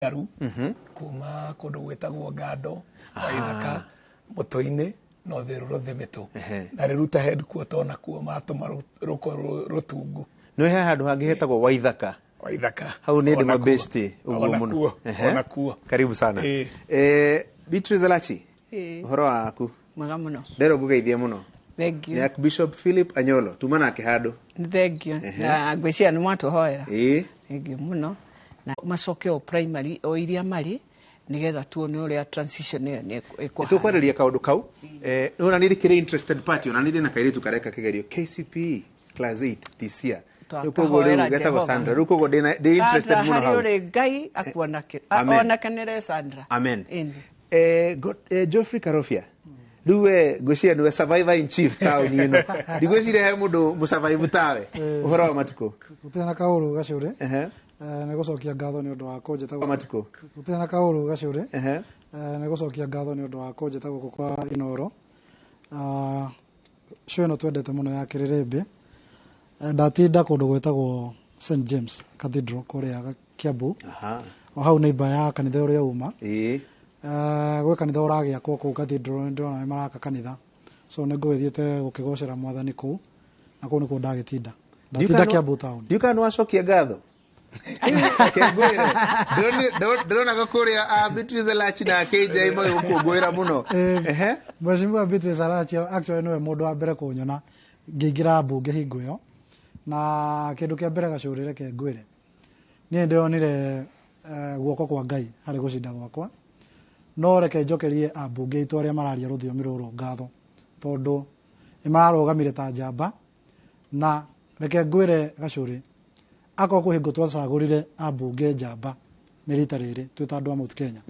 Aru kuma kũndũ gwĩtagwo Ngando wa ithaka mũtũ-inĩ na ũtheru rũthĩmĩtũ. Na rĩruta headquarter onakuo matũma rũkũ rũtungu. Nĩ he handũ hangĩ hetagwo Waithaka. Waithaka. Hau nĩ ndĩ mabesti ũguo mũno. Onakuo. Karibu sana. Beatrice Elachi, ũhoro waku? Mwega mũno. Ndero ngũgeithie mũno. Thank you. Nĩ Archbishop Philip Anyolo tuma nake handũ. Thank you. Na ngwĩciria nĩ mwatũhoera. Thank you mũno. Na macoke o primary o iria marĩ nĩgetha tuone ũrĩa transition ĩyo nĩ ĩkũhana. Tũkwarĩria kaũndũ kau. Ona nĩ ndĩkĩrĩ interested party, ona nĩ ndĩ na kairĩtu kareka kĩgerio KCPE class 8 this year. Rĩu koguo rĩu getagwo Sandra. Rĩu koguo ndĩ interested mũno hau. Sandra, harĩ ũrĩ Ngai akuonake. Onekanĩre Sandra. Amen. Geoffrey Karobia, rĩu we ngwĩciria nĩwe survivor in chief taũni ĩno. Ndigwĩciria he mũndũ mũsurvive tawe. Ũhoro wa matukũ? Gũtirĩ na kaũru gacũrĩ. Nĩ gũcokia ngatho nĩ ũndũ wa kũnjĩta gũkũ. Matukũ. Gũtirĩ na kaũru gacũrĩ. Nĩ gũcokia ngatho nĩ ũndũ wa kũnjĩta gũkũ kwa Inooro. Show ĩno twendete mũno ya Kĩrĩrĩmbĩ. Ndatinda kũndũ gwĩtagwo St James Cathedral kũrĩa Kiambu. O hau neighbor ya kanitha ũrĩa uma. Gwĩ kanitha ũragĩakwo kũu cathedral, nĩ ndĩrona nĩ maraka kanitha. So nĩ ngũgĩthiĩte gũkĩgocera mwathani kũu, na kũu nĩkuo ndagĩtinda. Ndatinda Kiambu town. Ndiũĩ kana nĩ wacokia ngatho. Ngwĩre, ndĩronaga kũrĩa Beatrice Elachi na KJ magĩgũkũngũĩra mũno. Mheshimiwa Beatrice Elachi actually nĩwe mũndũ wa mbere kũnyona ngĩingĩra mbunge hingo ĩyo. Na kĩndũ kĩa mbere gacũrĩ reke ngwĩre, niĩ ndĩronire guoko kwa Ngai harĩ gũcinda gwakwa. No reke njokerie ambunge aitũ arĩa mararia rũthiomi rũrũ ngatho, tondũ nĩ mararũgamire ta njamba. Na reke ngwĩre gacũrĩ, akorwo kwĩ hingo twacagũrire ambunge njamba nĩ rita rĩrĩ twĩ ta andũ a Mount Kenya.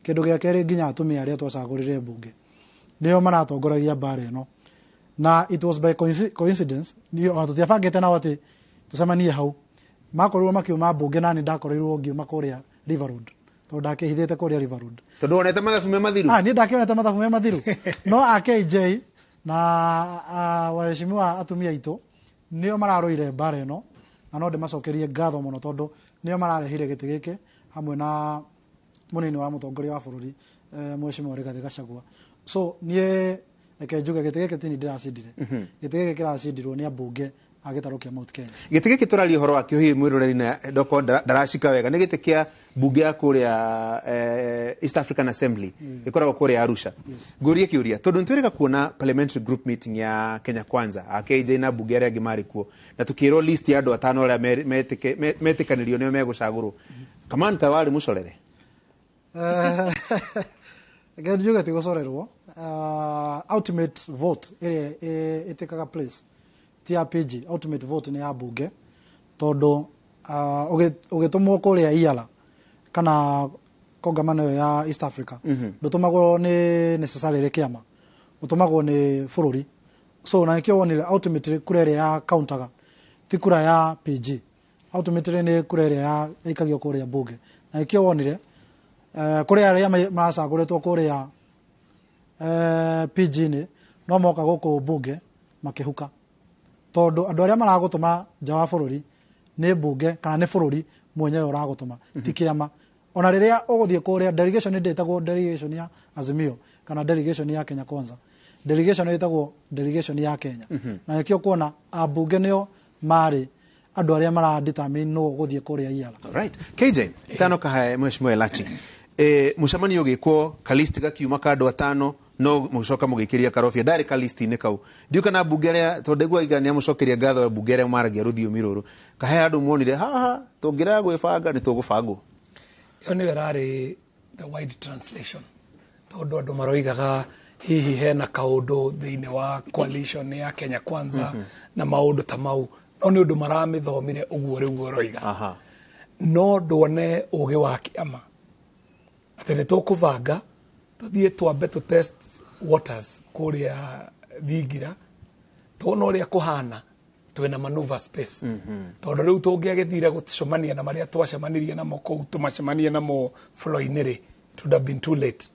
Kĩndũ gĩa kerĩ, nginya atumia arĩa twacagũrire mbunge nĩo maratongoragia mbara ĩno. Na it was by coincidence, niĩ ona tũtiabangĩte nao atĩ tũcemanie hau. Makorirwo makiuma mbunge nani ndakorirwo ngiuma kũrĩa River Road, tondũ ndakĩhithĩte kũrĩa River Road. Tondũ wonete mathabu me mathiru? Niĩ ndakĩonete mathabu me mathiru. No a KJ na waheshimiwa atumia aitũ nĩo mararũire mbara ĩno, na no ndĩmacokerie ngatho mũno tondũ nĩo mararehire gĩtĩ gĩkĩ hamwe na mũnini wa mũtongoria wa bũrũri, Mheshimiwa Rigathĩ Gachagua. So niĩ reke njuge gĩtĩ gĩkĩ tini ndĩracindire. Gĩtĩ gĩkĩ kĩracindirwo nĩ ambunge a gĩtarũ kĩa Mount Kenya. Gĩtĩ gĩkĩ tũraria ũhoro wakĩo hihi mwĩroreri na ndoko ndaracika wega, nĩ gĩtĩ kĩa mbunge ya kũrĩa East African Assembly ĩkoragwo kũrĩa Arusha. Ngũrie kĩũria tondũ nĩtwĩrĩga kuona parliamentary group meeting ya Kenya Kwanza, a KJ na mbunge arĩa angĩ marĩ kuo, na tũkĩrwo list ya andũ atano arĩa metĩkanĩrio nĩo megũcagũrwo. Kaman ta warĩ mũcorere? Reke njuge ti gũcorerwo. Ultimate vote ĩrĩa ĩtĩkaga place ti ya PG, ultimate vote nĩ ya mbunge, tondũ ũgĩtũmwo kũrĩa EALA kana kongamano ĩyo ya East Africa, ndũtũmagwo nĩ necessarily kĩama, ũtũmagwo nĩ bũrũri. So na nĩkĩo wonire ultimately kura ĩrĩa ya countaga ti kura ya PG, ultimately nĩ kura ĩrĩa yaikagio kũrĩa mbunge. Na nĩkĩo wonire kũrĩ arĩa macagũrĩtwo kũrĩa PG-inĩ no moka gũkũ mbunge makĩhuka, tondũ andũ arĩa maragũtũma nja wa bũrũri nĩ mbunge kana nĩ bũrũri mwenyewe ũragũtũma, ti kĩama. Ona rĩrĩa ũgũthiĩ kũrĩa delegation ndĩtagwo delegation ya Azimio kana delegation ya Kenya Kwanza, delegation ĩtagwo delegation ya Kenya. Na nĩkĩo kuona ambunge nĩo marĩ andũ arĩa mara determine nũ ũgũthiĩ kũrĩa EALA. Right. KJ, tano kahae Mheshimiwa Elachi. Mũcemanio ũgĩkwo kalist gakiuma ka andũ atano, no mũgĩcoka mũgĩkĩria Karobia ndarĩ kalist-inĩ kau. Ndiũĩ kana mbunge arĩa, tondũ ndaigua iga nĩamũcokeria ngatho mbunge arĩa maragia rũthiomi rũrũ, kahe andũ muonire haha tũngĩrega gwĩbanga nĩ tũgũbangwo. Ĩyo nĩyo ĩrarĩ the wide translation, tondũ andũ maroigaga hihi hena kaũndũ thĩinĩ wa coalition ya Kenya Kwanza na maũndũ ta mau, no nĩ ũndũ maramĩthomire ũguo rĩu ũroiga. No nduone ũgĩ wa kĩama atĩ nĩ tũkũbanga tũthiĩ twambe tũ test waters kũrĩa thingira, tuone ũrĩa kũhana, twĩna maneuver space. Tondũ rĩu tũngĩagĩthire gũcemania na marĩa twacemanirie namo kũu, tũmacemanie namo floor-inĩ rĩ, it would have been too late.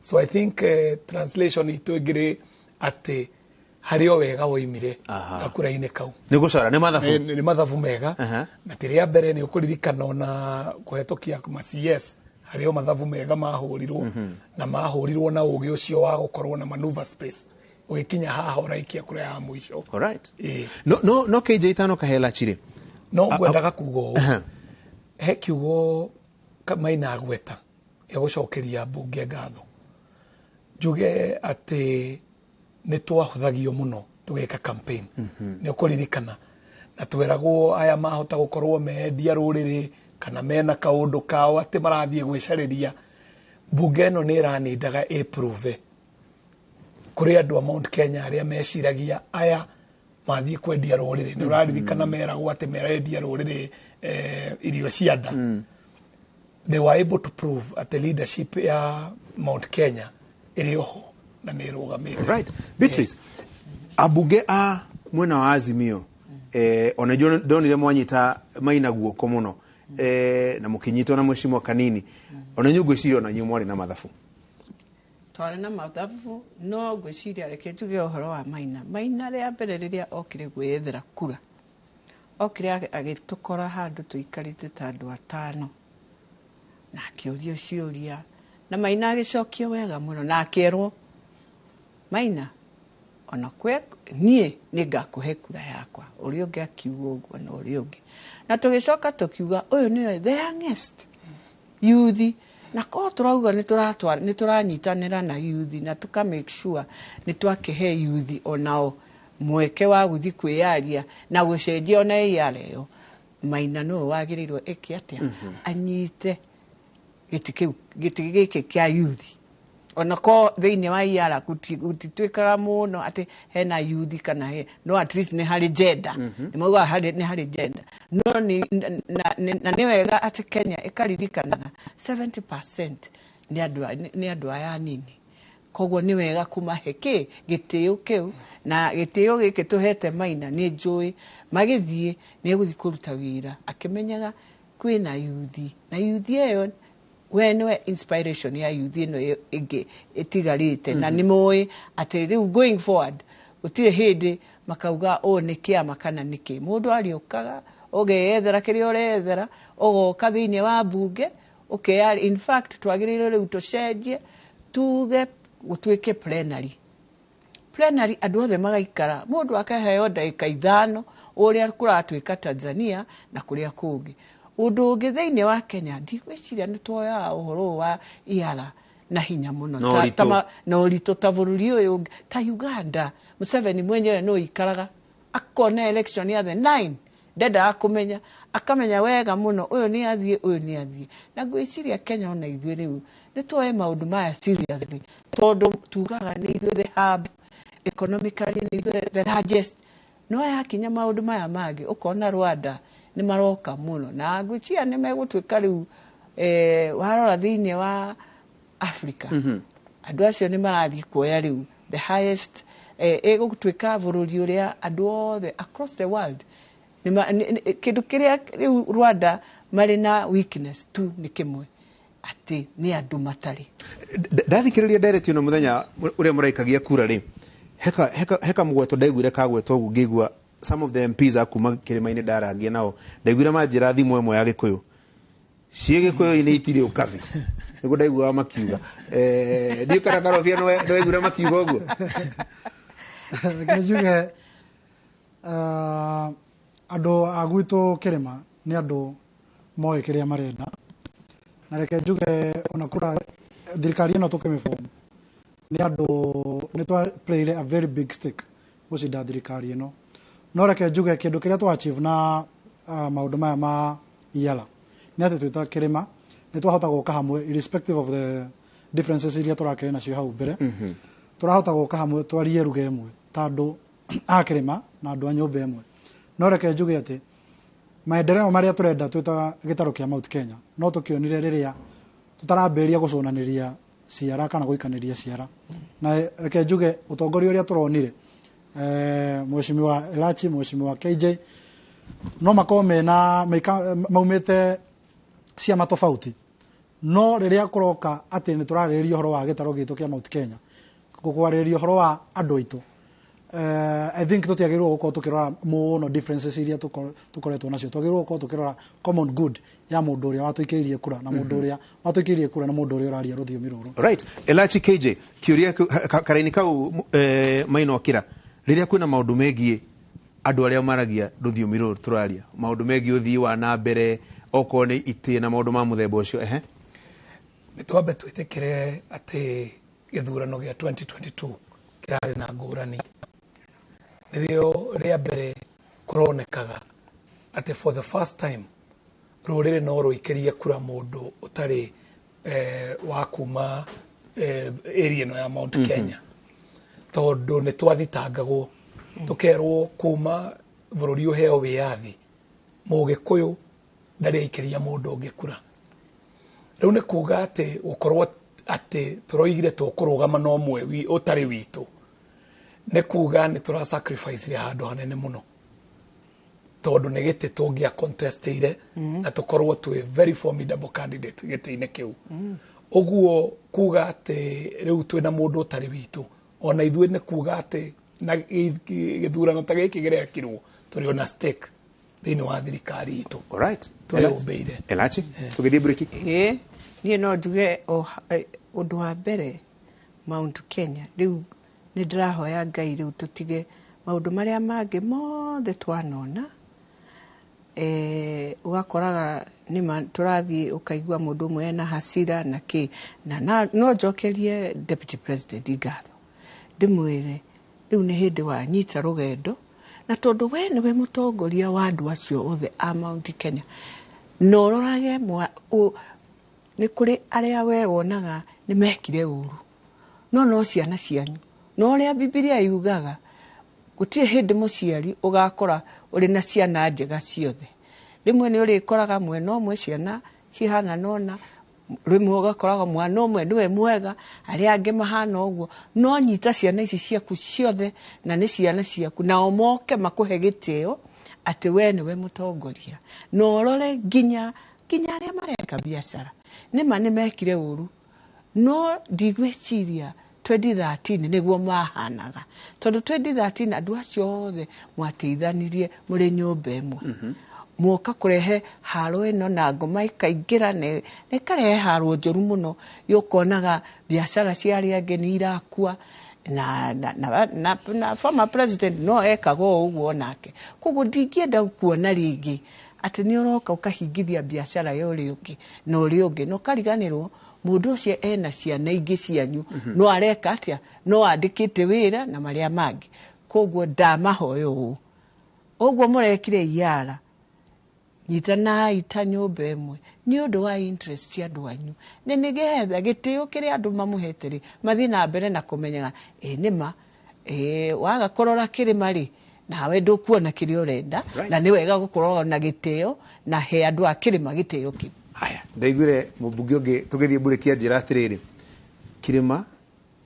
So I think translation itũ ĩngĩrĩ atĩ harĩ o wega woimire gakura-inĩ kau. Nĩ gũcora nĩ mathabu. Nĩ mathabu mega. Na ti rĩa mbere, nĩ ũkũririkana ona kũhetũkia ma CS Harĩ o mathabu mega mahũrirwo na mahũrirwo na ũgĩ ũcio wa gũkorwo na maneuver space, ũgĩkinya haha ũraikia kura ya mũico. Alright. Ĩĩ. No KJ itano kahela chire. No ngwendaga kuga ũũ, he kiugo Maina agweta gĩa gũcokeria mbunge ngatho, njuge atĩ nĩ twahũthagio mũno tũgĩka campaign. Nĩ ũkũririkana na tweragwo aya mahota gũkorwo mendia rũrĩrĩ kana mena kaũndũ kao atĩ marathiĩ gwĩcarĩria. Mbunge ĩno nĩ ĩranindaga ĩprove kũrĩ andũ a Mount Kenya arĩa meciragia aya mathiĩ kwendia rũrĩrĩ. Nĩ ũraririkana meragwo atĩ merendia rũrĩrĩ irio cia nda. They were able to prove at the leadership ya Mount Kenya ĩrĩ oho na nĩ ĩrũgamĩte. Right. Beatrice, ambunge a mwena wa Azimio, ona inyuĩ ndonire mwanyita Maina guoko mũno, na mũkĩnyitwo na mheshimiwa Kanini, ona inyuĩ ngwĩciria ona inyuĩ mwarĩ na mathabu. Twarĩ na mathabu, no ngwĩciria reke njuge ũhoro wa Maina. Maina rĩa mbere rĩrĩa okire gwĩyethera kura, okire agĩtũkora handũ tũikarĩte ta andũ atano, na akĩũrio ciũria na Maina agĩcokia wega mũno, na akĩerwo, "Maina, ona kwe niĩ nĩ ngakũhe kura yakwa." Ũrĩa ũngĩ akiuga ũguo na ũrĩa ũngĩ, na tũgĩcoka tũkiuga ũyũ nĩwe the youngest youth, na korwo tũrauga nĩ tũranyitanĩra na youth na tũka make sure nĩ twakĩhe youth onao mweke wa gũthiĩ kwĩyaria na gũcenjia ona ĩyara ĩyo, Maina nĩwe wagĩrĩirwo ĩke atĩa, anyite gĩtĩ kĩu, gĩtĩ gĩkĩ kĩa youth. Ona ko thĩinĩ wa IAR gũtituĩkaga mũno atĩ hena youth kana he, no at least nĩ harĩ gender, nĩ maugaga nĩ harĩ gender. No nĩ na nĩ wega atĩ Kenya ĩkaririkanaga 70% nĩ andũ aya anini, koguo nĩ wega kũmahe kĩ gĩtĩo kĩu, na gĩtĩo gĩkĩ tũhete Maina nĩ njũĩ magĩthiĩ nĩ egũthiĩ kũruta wĩra akĩmenyaga kwĩna youth, na youth ĩyo we nĩwe inspiration ya youth ĩno ĩngĩ ĩtigarĩte, na nĩ moĩ atĩ rĩu going forward gũtirĩ hĩndĩ makauga ũũ nĩ kĩama kana nĩ kĩ. Mũndũ arĩũkaga ũgeyethera kĩrĩa ũreyethera, ũgoka thĩinĩ wa mbunge ũkeya. In fact, twagĩrĩirwo rĩu tũcenjie, tuge gũtuĩke plenary, andũ othe magaikara, mũndũ akaheo ndagĩka 5, ũrĩa kũratuĩka Tanzania na kũrĩa kũngĩ. Ũndũ ũngĩ thĩinĩ wa Kenya, ndigwĩciria nĩ tuoyaga ũhoro ũyũ wa iara na hinya mũno Na ũritũ. Na ũritũ ta bũrũri ũyũ ũngĩ ta Uganda. Museveni mwenyewe no ikaraga akona election ya the nine, ndendaga kũmenya, akamenya wega mũno ũyũ nĩ athiĩ, ũyũ nĩ athiĩ. Na ngwĩciria Kenya ona ithuĩ rĩu nĩ tuoe maũndũ maya seriously, tondũ tugaga nĩ ithuĩ the hub economically, nĩ ithuĩ the largest, no yakinya maũndũ maya mangĩ ũkona Rwanda nĩ maroka mũno, na ngwĩciria nĩ megũtuĩka rĩu, warora thĩinĩ wa Africa, andũ acio nĩ marathiĩ kuoya rĩu the highest, ĩgũtuĩka bũrũri ũrĩa andũ othe across the world kĩndũ kĩrĩa rĩu Rwanda marĩ na weakness tu nĩ kĩmwe, atĩ nĩ andũ matarĩ. Ndathikĩrĩria ndereti ĩno mũthenya ũrĩa mũraikagia kura rĩ, heka mũgweto ndaiguire kagwetwo ũguo, ngĩigua some of the MPs a kuma kĩrĩma-inĩ ndarangia nao, ndaiguire manjĩra thimũ ĩmwe ya Gĩkũyũ ciĩ Gĩkũyũ-inĩ itirĩ ũkabi, nĩguo ndaiguaga makiuga. Ndiũ kana Karobia nĩwaiguire makiuga ũguo? Reke njuge, andũ a gwitũ kĩrĩma nĩ andũ moĩ kĩrĩa marenda, na reke njuge ona kura thirikari ĩno tũkĩmĩform nĩ andũ nĩ twa played a very big stake gũcinda thirikari ĩno. No reke njuge kĩndũ kĩrĩa twa achieve na maũndũ maya ma IALA nĩ atĩ twĩ ta kĩrĩma nĩ twahota gũka hamwe irrespective of the differences iria tũrakĩrĩ nacio hau mbere. Tũrahota gũka hamwe twarie ruga ĩmwe ta andũ a kĩrĩma na andũ a nyũmba ĩmwe. No reke njuge atĩ maendeleo marĩa tũrenda twĩ ta gĩtarũ kĩa Mount Kenya no tũkĩonire rĩrĩa tũtarambĩrĩria gũcũnanĩria ciara kana gũikanĩria ciara. Na reke njuge ũtongoria ũrĩa tũronire, Mheshimiwa Elachi, Mheshimiwa KJ, no makorwo mena maumĩte ciama tofauti, no rĩrĩa kũroka atĩ nĩ tũrarĩrĩria ũhoro wa gĩtarũ gitũ kĩa Mount Kenya, kwarĩrĩria ũhoro wa andũ aitũ, I think tũtiagĩrĩirwo gũkorwo tũkĩrora mũno differences iria tũkoretwo nacio. Twagĩrĩirwo gũkorwo tũkĩrora common good ya mũndũ ũrĩa watũikĩirie kura na mũndũ ũrĩa watũikĩirie kura na mũndũ ũrĩa ũraria rũthiomi rũrũ. Right. Elachi KJ, kĩũria karaini kau Maina okĩra rĩrĩa kwĩna maũndũ megiĩ andũ arĩa maragia rũthiomi rũrũ tũraria, maũndũ megiĩ ũthii wa na mbere, okorwo nĩ itĩ na maũndũ ma mũthemba ũcio, ehe. Nĩ twambe twĩtĩkĩre atĩ gĩthurano gĩa 2022 kĩrarĩ na ngũrani. Nĩrĩo rĩa mbere kũronekaga atĩ for the first time rũrĩrĩ no rũikĩrie kura mũndũ ũtarĩ wa kuma area ĩno ya Mount Kenya. Tondũ nĩ twathitangagwo tũkerwo kuma bũrũri ũheo wĩyathi Mũgĩkũyũ ndarĩ aikĩria mũndũ ũngĩ kura. Rĩu nĩ kuga atĩ gũkorwo atĩ tũroigire tũkũrũgama na ũmwe ũtarĩ witũ nĩ kuga nĩ tũra sacrifice handũ hanene mũno, tondũ nĩ gĩtĩ tũngĩa contestire na tũkorwo twĩ very formidable candidate gĩtĩ-inĩ kĩu. Ũguo kuga atĩ rĩu twĩna mũndũ ũtarĩ witũ ona ithuĩ nĩ kuga atĩ na gĩthurano ta gĩkĩ gĩrekirwo tũrĩ ona stake thĩinĩ wa thirikari itũ. All right. Twĩyũmbĩire. Elachi, tũgĩthiĩ break. Niĩ no njuge ũndũ wa mbere Mount Kenya rĩu nĩ ndĩrahoya Ngai rĩu tũtige maũndũ marĩa mangĩ mothe twanona. Ũgakoraga nĩma tũrathiĩ ũkaigua mũndũ ũmwe ena hasira na kĩ na no njokerie Deputy President ngatho ndĩmwĩre rĩu nĩ hĩndĩ wanyita rũgendo na tondũ we nĩwe mũtongoria wa andũ acio othe a Mount Kenya na ũrorage nĩ kũrĩ arĩa we wonaga nĩ mekire ũru no ciana cianyu no ũrĩa Bibilia yugaga gũtirĩ hĩndĩ mũciari ũgakora ũrĩ na ciana njega ciothe. Rĩmwe nĩ ũrĩkoraga mwena ũmwe ciana cihana nona, rĩmwe ũgakoraga mwana ũmwe nĩwe mwega arĩa angĩ mahana ũguo, no nyita ciana ici ciaku ciothe na nĩ ciana ciaku nao moke makũhe gĩtĩo atĩ we nĩwe mũtongoria na ũrore nginya arĩa mareka biacara nĩma nĩ mekire ũru no ndigwĩciria 2013 nĩguo mahanaga tondũ 2013 andũ acio othe mwateithanirie mũrĩ nyũmba ĩmwe. Mwoka kũrehe haro ĩno na ngoma ĩkaingĩra na ĩkarehe haro njũru mũno yũkonaga biacara cia arĩa angĩ nĩ irakua na former president no ekaga o ũguo nake. Koguo ndingĩenda kuona rĩngĩ atĩ nĩ ũroka ũkahingithia biacara ya ũrĩa ũngĩ na ũrĩa ũngĩ na ũkariganĩrwo mũndũ ũcio ena ciana ingĩ cianyu no areka atĩa no andĩkĩte wĩra na marĩa mangĩ. Koguo ndamahoya ũũ ũguo mũrekire iara nyitanai ta nyũmba ĩmwe nĩ ũndũ wa interest cia andũ anyu nĩ nĩgetha gĩtĩo kĩrĩa andũ mamũhete rĩ mathiĩ na mbere na kũmenyaga nĩma waga kũrora kĩrĩma rĩ nawe ndũkuona kĩrĩa ũrenda na nĩ wega gũkorwo na gĩtĩo na he andũ a kĩrĩma gĩtĩo kĩu. Haya, ndaiguire mũmbunge ũngĩ tũgĩthiĩ mburĩki anjĩra atĩrĩrĩ kĩrĩma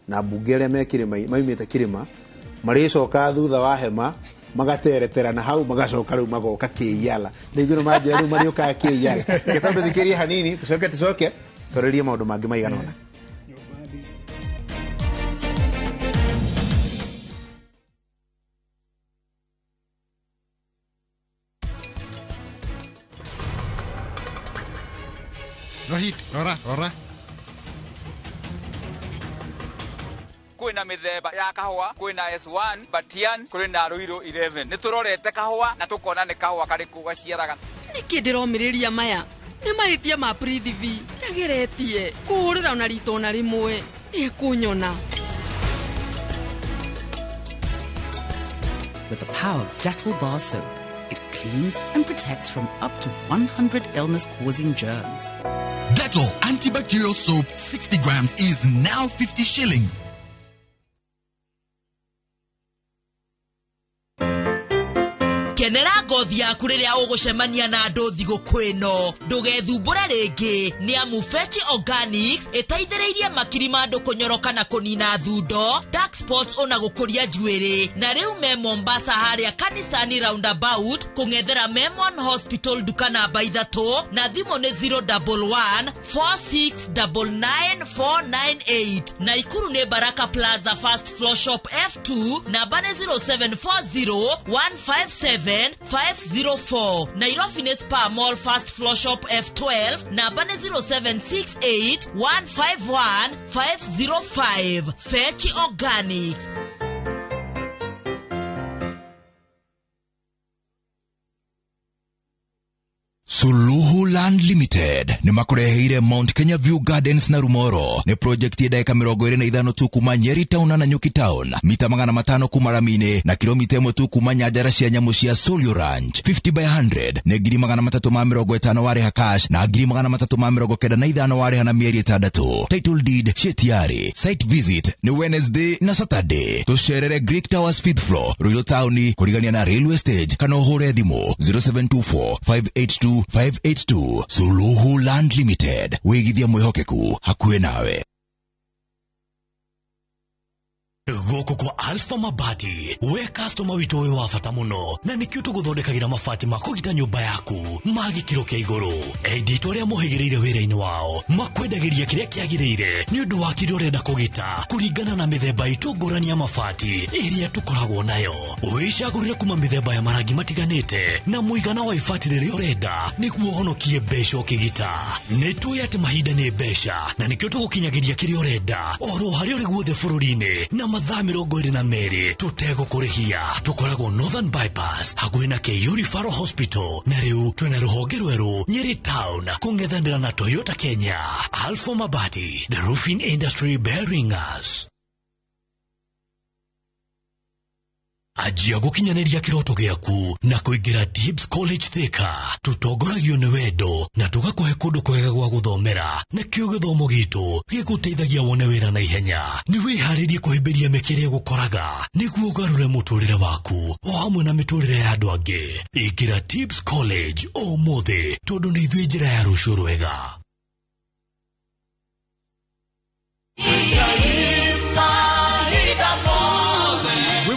na mbunge arĩa me kĩrĩma maumĩte kĩrĩma marĩcoka thutha wa hema magateretera na hau magacoka rĩu magoka kĩiyala. Ndaiguire manjĩra rĩu marĩũkaga kĩiyala. Reke twambe thikĩrĩrie hanini tũcoke twarĩrie maũndũ mangĩ maigana ũna. Rohit, rora, rora. Kwĩna mĩthemba ya kahũa, kwĩna S1, Batian, kwĩna Ruiru 11. Nĩ tũrorete kahũa na tũkona nĩ kahũa karĩkũ gaciaraga. Nĩkĩ ndĩromĩrĩria maya? Nĩ mahĩtia ma Prithvi. Ndageretie kũhũrĩra ona rita ona rĩmwe. Nĩekũnyona. With the power of Dettol bar soap, it cleans and protects from up to 100 illness-causing germs. Dettol antibacterial soap 60 grams is now 50 shillings. Kenera ngothi yaku rĩrĩa ũgũcemania na andũ thigũkũ ĩno ndũgethumbũre rĩngĩ nĩ amu Fetch Organics ĩteithĩrĩirie makiri ma andũ kũnyoroka na kũnina thundo, dark Spots ona gũkũria njuĩrĩ. Na rĩu me Mombasa harĩa kanisani roundabout kũng'ethera Memon Hospital nduka namba 3 na thimũ nĩ 011 4699 498. Naikuru nĩ Baraka Plaza first floor shop F2 namba nĩ 0740 157 504. Nairobi nĩ Spa Mall first floor shop F12 namba nĩ 0768 151 505. Fechi Organics. Suluhu Land Limited nĩ makũreheire Mount Kenya View Gardens na Rumoro. Nĩ project ya ndagĩka 25 tu kuma Nyeri Town na Nanyuki Town, mita 500 kuma Ramini na kilomita 1 tu kuma nyanjara cia nyamũ cia Solio Ranch. 50 by 100 nĩ 350 warĩha cash na 395 warĩha na mĩeri 6. Title deed ciĩ tiari. Site visit nĩ Wednesday na Saturday. Tũcerere Greek Towers 5th floor, Ruiru Town, kũrigania na railway stage, kana ũhũre thimũ 0724 582 582. Suluhu Land Limited, wĩigithia mwĩhokeku hakuhĩ nawe. Gũkũ kwa Alpha Mabati, we customer witũ wĩ wa bata mũno, na nĩkĩo tũgũthondekagĩra mabati ma kũgita nyũmba yaku ma gĩkĩro kĩa igũrũ. Enditũ arĩa mohĩgĩrĩire wĩra-inĩ wao makwendagĩria kĩrĩa kĩagĩrĩire nĩ ũndũ wa kĩrĩa ũrenda kũgita kũringana na mĩthemba itũ ngũrani ya mabati ĩrĩa tũkoragwo nayo. Wĩcagũrĩre kuma mĩthemba ya marangi matiganĩte na mũigana wa ibati rĩrĩa ũrenda nĩguo ũhonokie mbeca ũkĩgita. Nĩ tũĩ atĩ mahinda nĩ mbeca, na nĩkĩo tũgũkinyagĩria kĩrĩa ũrenda oro harĩa ũrĩ guothe bũrũri-inĩ na mathaa 22 tũtegũkũrĩhia. Tũkoragwo Northern Bypass hakuhĩ na KU Referral Hospital, na rĩu twĩna rũhonge rwerũ Nyeri Town kũng'ethanĩra na Toyota Kenya. Alpha Mabati, the roofing industry bearing us. Anjia gũkinyanĩria kĩroto gĩaku na kũingĩra Tibbs College Thika. Tũtongoragio nĩ wendo na tũgakũhe kũndũ kwega gwa gũthomera, na kĩo gĩthomo gitũ gĩgũteithagia wone wĩra na ihenya. Nĩ wĩharĩrie kũhĩmbĩria mĩeke ĩrĩa ĩgũkoraga nĩguo ũgarũre mũtũrĩre waku o hamwe na mĩtũrĩre ya andũ angĩ. Ingĩra Tibbs College ũmũthĩ, tondũ nĩ ithuĩ njĩra ya rũciũ rwega.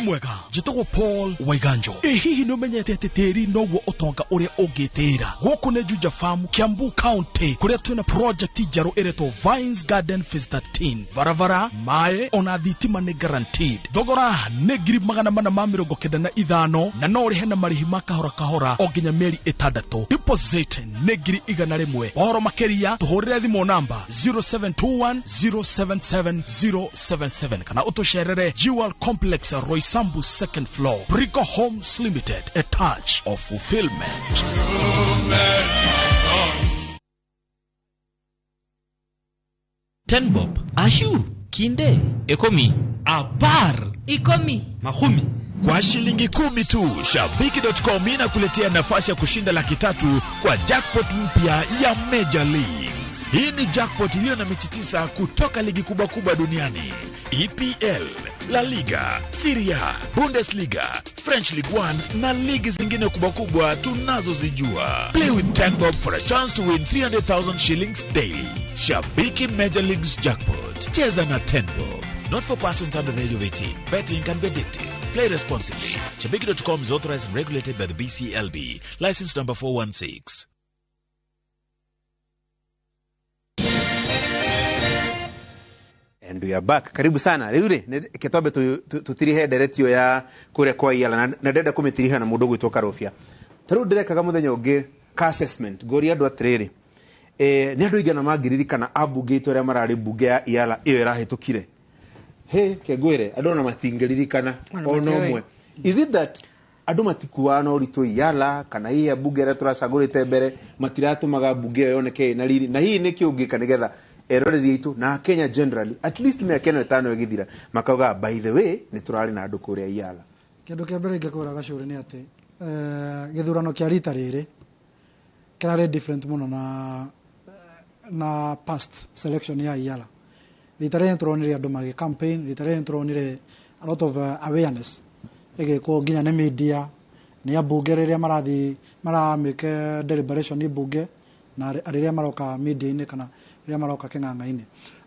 Mwega njĩtagwo Paul Waiganjo. Ĩ hihi nĩ ũmenyete atĩ tĩri noguo ũtonga ũrĩa ũngĩtĩĩra? Gũkũ nĩ Juja Farm, Kiambu County, kũrĩa twĩna project njerũ ĩretwo Vines Garden Phase 13. Barabara, maĩ ona thitima nĩ guaranteed. Thogora nĩ 495 na no ũrĩhe na marĩhi ma kahora kahora o nginya mĩeri 6. Deposit nĩ 100,000. Ũhoro makĩria tũhũrĩre thimũ namba 0721 077 077 kana ũtũcerere Jewel Complex, Roysambu second floor. Brico Homes Limited, a touch of fulfillment. Tenbob, Ashu, Kinde, Ekomi, Apar, Ikomi, Mahumi. Kwa shilingi 10 tu, Shabiki.com inakuletea nafasi ya kushinda 300,000 kwa jackpot mpya ya Major Leagues. Hii ni jackpot iliyo na mechi 9 kutoka ligi kubwa kubwa duniani: EPL, La Liga, Serie A, Bundesliga, French League 1 na ligi zingine kubwa kubwa tunazozijua. Play with 10 bob for a chance to win 300,000 shillings daily. Shabiki Major Leagues Jackpot. Cheza na 10 bob. Not for persons under the age of 18. Betting can be addictive. Play responsibly. Shabiki.com is authorized and regulated by the BCLB. License number 416. And we are back. Karibu sana. Rĩu rĩ, ketwambe tũtirihe nderetio ya kũrĩa kwa Iyala, na ndĩrenda kũmĩtiriha na mũndũ ũgwĩtwo Karũbia. Ta rĩu ndĩrekaga mũthenya ũngĩ ka assessment, ngũria andũ atĩrĩrĩ, nĩ andũ aigana mangĩririkana ambunge aitũ arĩa mararĩ mbunge ya Iyala ĩyo ĩrahĩtũkire? He, kengwĩre, andũ ona matingĩririkana ona ũmwe. Is it that andũ matikuaga na ũritũ Iyala, kana hihi ambunge arĩa tũracagũrĩte mbere matiratũmaga mbunge ĩyo yoneke ĩna riri, na hihi nĩkĩ ũngĩka nĩgetha eroreri aitũ na Kenya generally at least mĩaka ĩno 5 ĩgĩthira makauga by the way nĩ tũrarĩ na andũ kũrĩa Iyala? Kĩndũ kĩa mbere ingĩkwĩra Gacũrĩ nĩ atĩ gĩthurano kĩa rita rĩrĩ kĩrarĩ different mũno na past selection ya Iyala. Rita rĩrĩ nĩtũronire andũ magĩ campaign, rita rĩrĩ nĩtũronire a lot of awareness ĩgĩkwo nginya nĩ media, nĩ ambunge rĩrĩa marathiĩ maramĩke deliberation mbunge, na rĩrĩa maroka media-inĩ kana rĩrĩa maroka kĩng'ang'a-inĩ.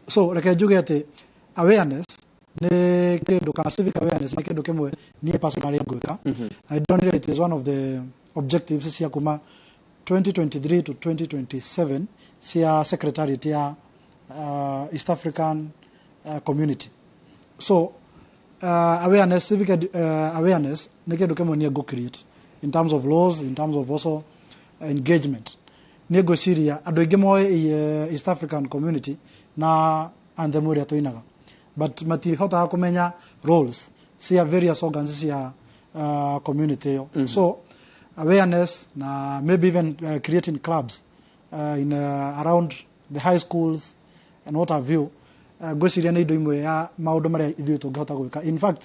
So reke njuge atĩ awareness Nĩ kĩndũ kana civic awareness nĩ kĩndũ kĩmwe niĩ personally ngwĩka. I don't, it is one of the objectives cia kuma 2023 to 2027 cia secretariat ya East African Community. So awareness, civic awareness nĩ kĩndũ kĩmwe niĩ ngũ create in terms of laws, in terms of also engagement. Niĩ ngwĩciria andũ aingĩ moĩ East African Community na anthem ĩrĩa tũinaga, but matihotaga kũmenya roles cia various organs cia community ĩyo. So awareness na maybe even creating clubs in around the high schools and what have you, ngwĩciria nĩ indo imwe ya maũndũ marĩa ithuĩ tũngĩhota gwĩka. In fact,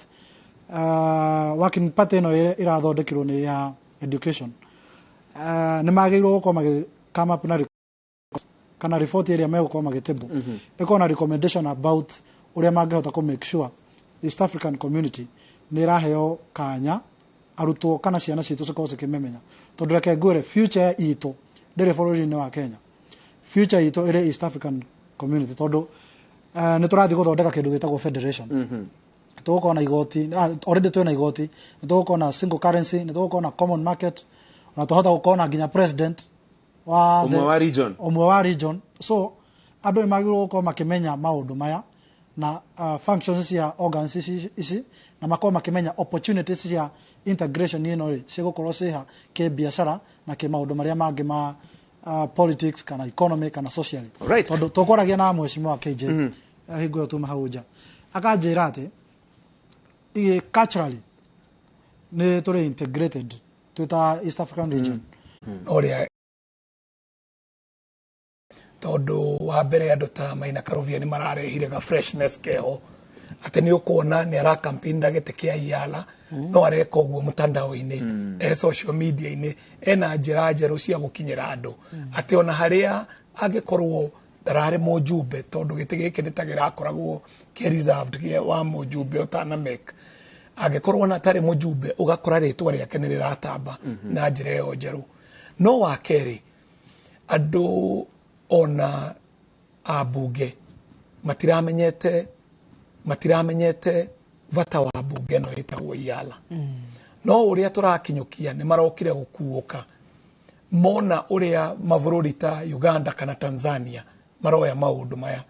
working party ĩno ĩrĩa ĩrathondekirwo nĩ ya education, nĩ magĩrĩirwo gũkorwo magĩ come up na kana report ĩrĩa megũkorwo magĩtable ĩkorwo na recommendation about ũrĩa mangĩhota kũ make sure East African Community nĩ ĩraheo kanya arutwo kana ciana citũ cikorwo cikĩmemenya, tondũ reke ngwĩre, future itũ ndĩrĩ bũrũri-inĩ wa Kenya, future itũ ĩrĩ East African Community, tondũ nĩ tũrathiĩ gũthondeka kĩndũ gĩtagwo federation. Tũgũkorwo na igoti, already twĩna igoti, nĩ tũgũkorwo na single currency, nĩ tũgũkorwo na common market, na tũhota gũkorwo na nginya president wa ũmwe wa region. Ũmwe wa region. So andũ nĩ magĩrĩirwo gũkorwo makĩmenya maũndũ maya na functions cia organs ici na makorwo makĩmenya opportunities cia integration ĩno rĩ cigũkorwo ciha kĩbiacara na kĩmaũndũ marĩa mangĩ ma politics kana economy kana socially. Tondũ tũkwaragia na mheshimiwa KJ hingo ĩyo tuma hau nja, akanjĩra atĩ culturally nĩ tũrĩ integrated twĩ ta East African region. Ũrĩa tondũ wa mbere andũ ta Maina Karũbia nĩ mararehire ga freshness keho, atĩ nĩ ũkuona nĩ ara campaign na gĩtĩ kĩa Iyala, no areka ũguo mtandao-inĩ, e social media-inĩ, ena njĩra njerũ cia gũkinyĩra andũ, atĩ ona harĩa angĩkorwo ndararĩ mũjumbe, tondũ gĩtĩ gĩkĩ nĩ ta gĩrakoragwo kĩ reserved gĩa wa mũjumbe ũtanamek, angĩkorwo ona atarĩ mũjumbe, ũgakora rĩtwa rĩake nĩ rĩratamba na njĩra ĩyo njerũ. No wa kerĩ, andũ ona ambunge matiramenyete bata wa mbunge ĩno ĩtagwo Iyala. No ũrĩa tũrakinyũkia nĩ marokire gũkuũka mona ũrĩa mabũrũri ta Uganda kana Tanzania maroya maũndũ maya,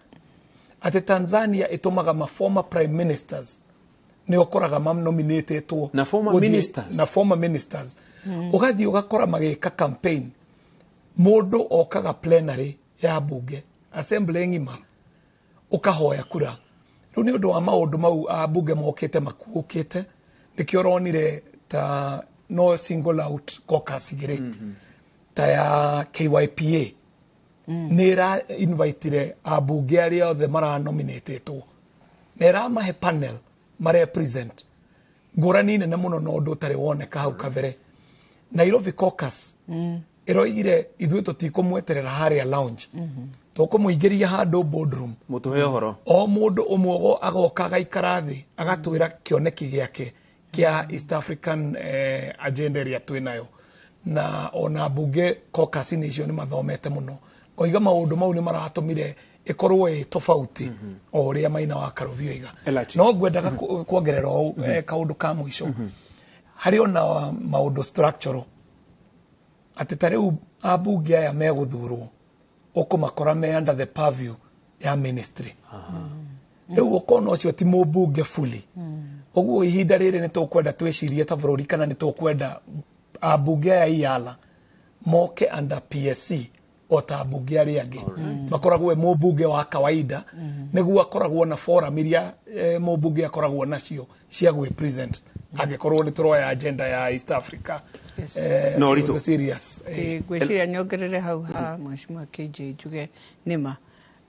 atĩ Tanzania ĩtũmaga ma former prime ministers nĩ ũkoraga manominatetwo. Na former ministers. Na former ministers. Ũgathiĩ ũgakora magĩka campaign, mũndũ okaga plenary ya bunge, assembly ng'ima, ũkahoya kura. Rĩu nĩ ũndũ wa maũndũ mau ambunge mokĩte makuũkĩte, nĩkĩo ũronire ta no single out caucus igĩrĩ ta ya KYPA nĩ ĩra invitire ambunge arĩa othe maranominatetwo na ĩramahe panel marepresent ngũrani nene mũno na ũndũ ũtarĩ woneka hau kabere. Nairobi Caucus ĩroigire ithuĩ tũtikũmweterera harĩa lounge, tũkũmũingĩria handũ boardroom. Mũtũhe ũhoro. O mũndũ ũmwe agoka agaikara thĩ agatwĩra kĩoneki gĩake kĩa East African agenda ĩrĩa twĩ nayo. Na ona mbunge caucus-inĩ icio nĩ mathomete mũno, ngoiga maũndũ mau nĩ maratũmire ĩkorwo ĩ tofauti o ũrĩa Maina wa Karũbi oiga. Elachi. No ngwendaga kuongerera ũũ, kaũndũ ka mũico harĩ ona maũndũ structural, atĩ ta rĩu ambunge aya megũthurwo ũkũmakora me under the purview ya ministry. Rĩu ũkona ũcio ti mũmbunge fully. Ũguo ihinda rĩrĩ nĩ tũkwenda twĩcirie ta bũrũri kana nĩ tũkwenda ambunge aya Iyala moke under PSC o ta ambunge arĩa angĩ, makoragwo e mũmbunge wa kawaida, nĩguo akoragwo na forum iria mũmbunge akoragwo nacio cia gwĩ present angĩkorwo nĩ tũroya agenda ya East Africa No ũritũ. ũndũ serious. Ngwĩciria nyongerere hau ha mheshimiwa KJ, njuge nĩma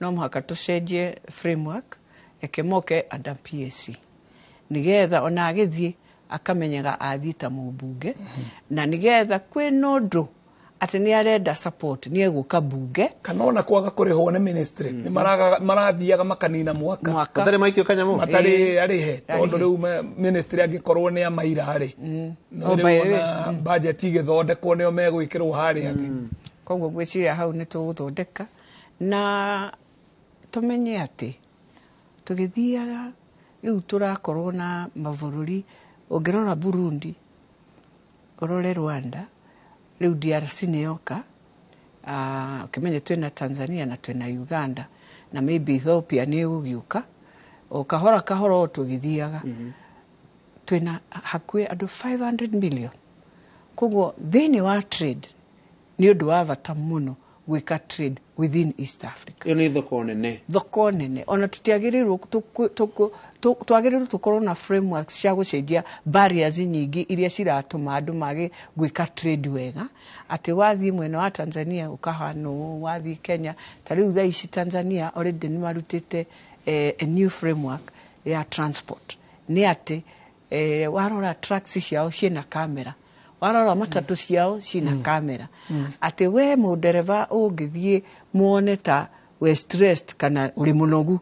no mũhaka tũcenjie framework, reke moke under PSC nĩgetha ona agĩthiĩ akamenyaga athiĩ ta mũmbunge, na nĩgetha kwĩna ũndũ atĩ nĩ arenda support nĩ egũka bunge. Kana ona kwaga kũrĩhwo nĩ ministry, nĩ marathiaga makanina mwaka. Mwaka. Matarĩ maikio kanyamũ. Matarĩ arĩhe, tondũ Arĩhe. rĩu ministry angĩkorwo nĩ amaira rĩ, no Oh, rĩu by the way, ona budget igĩthondekwo nĩo megwĩkĩrwo harĩa thĩ. Koguo ngwĩciria hau nĩ tũgũthondeka na tũmenye atĩ tũgĩthiaga Rĩu tũrakorwo na mabũrũri, ũngĩrora Burundi, ũrore Rwanda, rĩu DRC nĩ yoka, ũkĩmenye twĩna Tanzania na twĩna Uganda na maybe Ethiopia nĩ ĩgũgĩũka o kahora kahora o tũgĩthiaga. Twĩna hakuhĩ andũ 500 million. Koguo thĩinĩ wa trade nĩ ũndũ wa bata mũno gwĩka trade within East Africa. Ĩyo nĩ thoko nene. Thoko nene. Ona tũtiagĩrĩirwo twagĩrĩirwo tũkorwo na frameworks cia gũcenjia barriers nyingĩ iria ciratũma andũ mage gwĩka trade wega. Atĩ wathiĩ mwena wa Tanzania ũkahana ũũ, wathiĩ Kenya, ta rĩu thaa ici Tanzania already nĩ marutĩte a new framework ya transport. Nĩ atĩ warora trucks ciao ciĩna kamera, warora matatũ ciao ciĩna kamera, atĩ we mũndereba ũngĩthiĩ muone ta we stressed kana ũrĩ mũnogu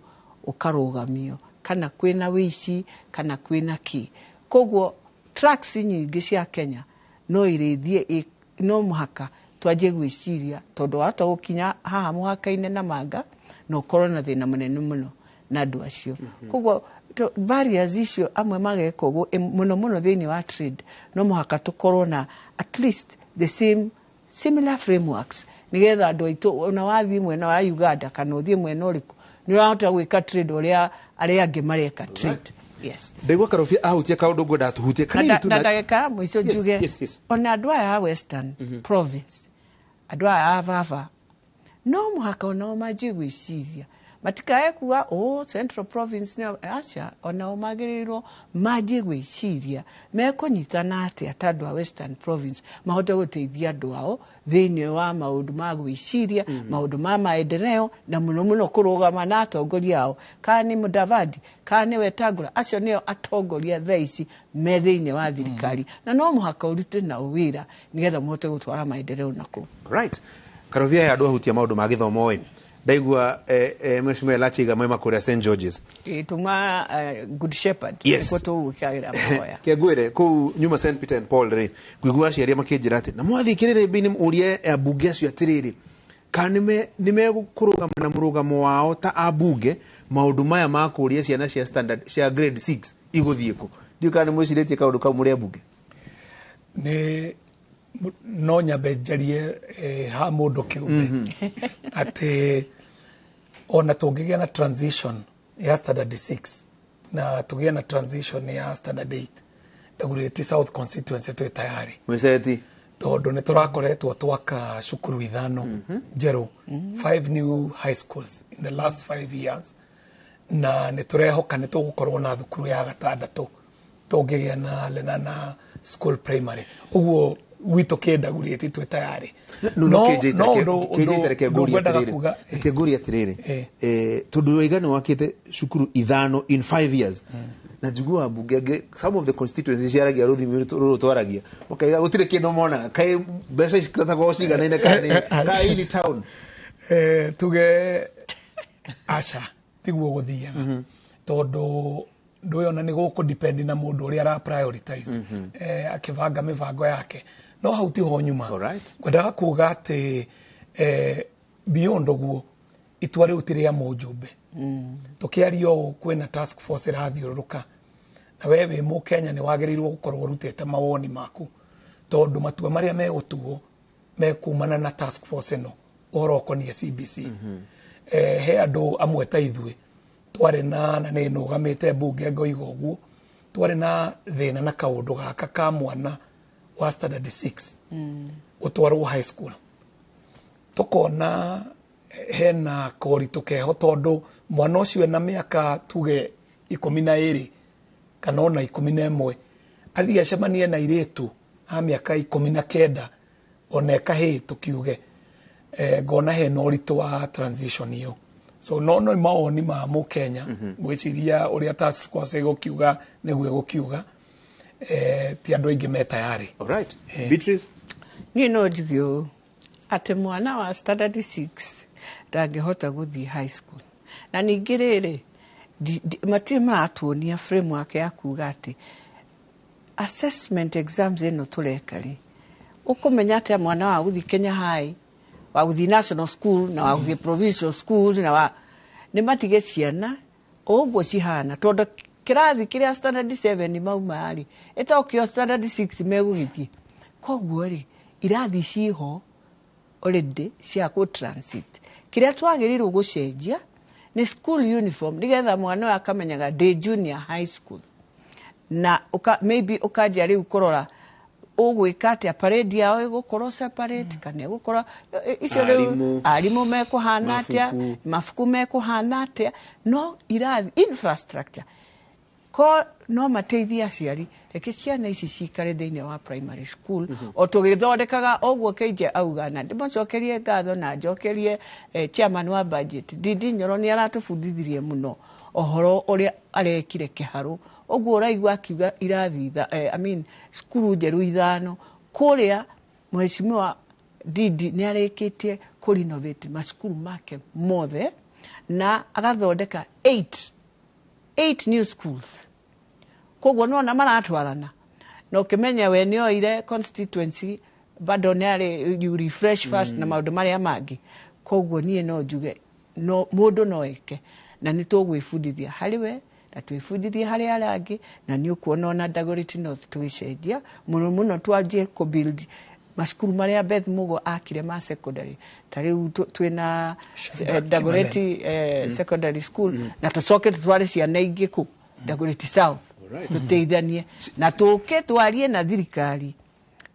ũkarũgamio, kana kwĩna wĩici kana kwĩna kĩ. Koguo trucks nyingĩ cia Kenya no irĩthiĩ, no mũhaka twanjie gwĩciria tondũ wahota gũkinya haha mũhaka-inĩ na manga na ũkorwo na thĩna mũnene mũno na andũ acio. Koguo barriers icio amwe mageka ũguo mũno mũno thĩinĩ wa trade, no mũhaka tũkorwo na at least the same similar frameworks nĩgetha andũ aitũ ona wathiĩ mwena wa Uganda kana ũthiĩ mwena ũrĩkũ nĩ ũrahota gwĩka trade ũrĩa arĩa angĩ mareka trade. Yes. Ndaigua Karobia ahutia kaũndũ ngwendaga tũhutie kanini tu na ndagĩka ya mũico njuge ona andũ aya a Western Province, andũ aya a baba, no mũhaka onao manjie gwĩciria, matikae kuga o Central Province nĩ aca, onao magĩrĩirwo manjie gwĩciria mekũnyitana atĩa ta andũ a Western Province mahote gũteithia andũ ao thĩinĩ wa maũndũ ma gwĩciria, maũndũ ma maendeleo, na mũno mũno kũrũgama na atongoria ao, kana nĩ Mudavadi kana nĩ Wetangula, acio nĩo atongoria thaa ici me thĩinĩ wa thirikari, na no mũhaka ũrute nao wĩra nĩgetha mũhote gũtwara maendeleo nakũu. Right. Karobia ya andũ ahutia maũndũ ma gĩthomo ĩ, ndaigua mheshimiwa Elachi iga mwema kũrĩa St George's tuma Good Shepherd nĩkuo tũgũkĩagĩra mahoya kĩngwĩre kũu nyuma St Peter and Paul rĩ, ngũigua aciari makĩnjĩra atĩ na mwathiĩ kĩrĩrĩmbĩ-inĩ ũrie ambunge acio atĩrĩrĩ, kana nĩ megũkũrũgama na mũrũgamo wao ta ambunge maũndũ maya ma kũria ciana cia standard cia grade 6 igũthiĩ kũ. Ndiũĩ kana nĩ mwĩcirĩtie kaũndũ kau mũrĩ ambunge. Nĩ no nyambe njarie ha mũndũ kĩũmbe atĩ ona tũngĩgĩa na transition ya standard 6 na tũgĩe na transition ya standard 8, Dagoretti South constituency twĩ tayari mwĩceti tondũ nĩ tũrakoretwo twaka cukuru ithano njerũ, 5 new high schools in the last 5 years, na nĩ tũrehoka nĩ tũgũkorwo na thukuru ya gatandatũ tũngĩgĩa na Lenana School Primary. Ũguo gwitũ kĩ Dagoretti twĩ tayari. No reke ngũrie atĩrĩrĩ, tondũ waiga nĩ wakĩte cukuru ithano in 5 years, na njiguaga mbunge angĩ some of the constituencies ciaragia rũthimi rũrũ twaragia makaiga gũtirĩ kĩndũ monaga, kaĩ mbeca ici citakoragwo ciganaine kana ini town. Tuge aca tiguo gũthiaga, tondũ ndũyona nĩ gũkũ depend na mũndũ ũrĩa ara prioritize akĩbanga mĩbango yake, no hau tiho nyuma. Ngwendaga kuga atĩ beyond ũguo itua rĩu ti rĩa mũjumbe. Tũkĩaria ũũ kwĩna task force ĩrathiũrũrũka, na we wĩ mũkenya nĩ wagĩrĩirwo gũkorwo ũrutĩte mawoni maku, tondũ matua marĩa megũtuo mekumana na task force ĩno ũhoro ũkoniĩ CBC. He andũ amwe ta ithuĩ twarĩ na nĩ nũgamĩte mbunge ngoiga ũguo, twarĩ na thĩna na kaũndũ gaka ka mwana wa standard 6 gũtwarwo high school, tũkona hena koritũ keho tondũ mwana ũcio ena mĩaka tuge 12 kana ona 11 athiĩ acemanie na airĩtu a mĩaka 19 ona ĩkahĩ tũkiuge, ngona hena ũritũ wa transition ĩyo. So no no mawoni ma mũkenya ngwĩciria ũrĩa task force ĩgũkiuga nĩguo ĩgũkiuga, ti andũ aingĩ me tayari. All right. Beatrice, niĩ no njuge ũũ atĩ mwana wa standard 6 ndangĩhota gũthiĩ high school, na ningĩ rĩrĩ matirĩ maratuonia framework ya kuga atĩ assessment exams ĩno tũreka rĩ, ũkũmenya atĩa mwana wa gũthiĩ Kenya High, wa gũthiĩ national school na wa gũthiĩ provincial school, na wa nĩ matige ciana o ũguo cihana, tondũ Kĩrathi kĩrĩa standard 7 mauma rĩ, ĩtokĩo standard 6 megũgĩthiĩ. Koguo rĩ, irathi ciho already cia kũ transit. Kĩrĩa twagĩrĩirwo gũcenjia nĩ school uniform nĩgetha mwana ũyũ akamenyaga ndĩ junior high school. Na maybe ũkanjia rĩu kũrora ũgwĩka atĩa, parade yao ĩgũkorwo separate kana ĩgũkorwo icio rĩu arimũ mekũhana atĩa, mabuku mekũhana atĩa, no irathi infrastructure ko no mateithie aciari reke ciana ici cikare thĩinĩ wa primary school. O tũgĩthondekaga ũguo KJ auga, na ndĩmũcokerie ngatho na njokerie chairman wa budget Ndindi Nyoro nĩ aratũbundithirie mũno ũhoro ũrĩa arekire kĩharũ. Ũguo ũraigua akiuga irathi cukuru njerũ 5 kũrĩa mheshimiwa Ndindi nĩ arĩkĩtie kũ renovate macukuru make mothe na agathondeka 8 new schools. Koguo nona maratwarana na ũkĩmenya we nĩ oire constituency bado nĩ arĩ you refresh first na maũndũ marĩa mangĩ. Koguo niĩ no njuge no mũndũ no eke na nĩ tũgwĩbundithia harĩ we na twĩbundithie harĩ arĩa angĩ, na nĩ ũkuona ona Dagoretti North tũgĩcenjia mũno mũno twanjie kũ build macukuru marĩa Beth Mugo akire ma secondary. Ta rĩu twĩna Dagoretti secondary school na tũcoke tũtware ciana ingĩ kũ Dagoretti South tũteithanie na tũke twarie na thirikari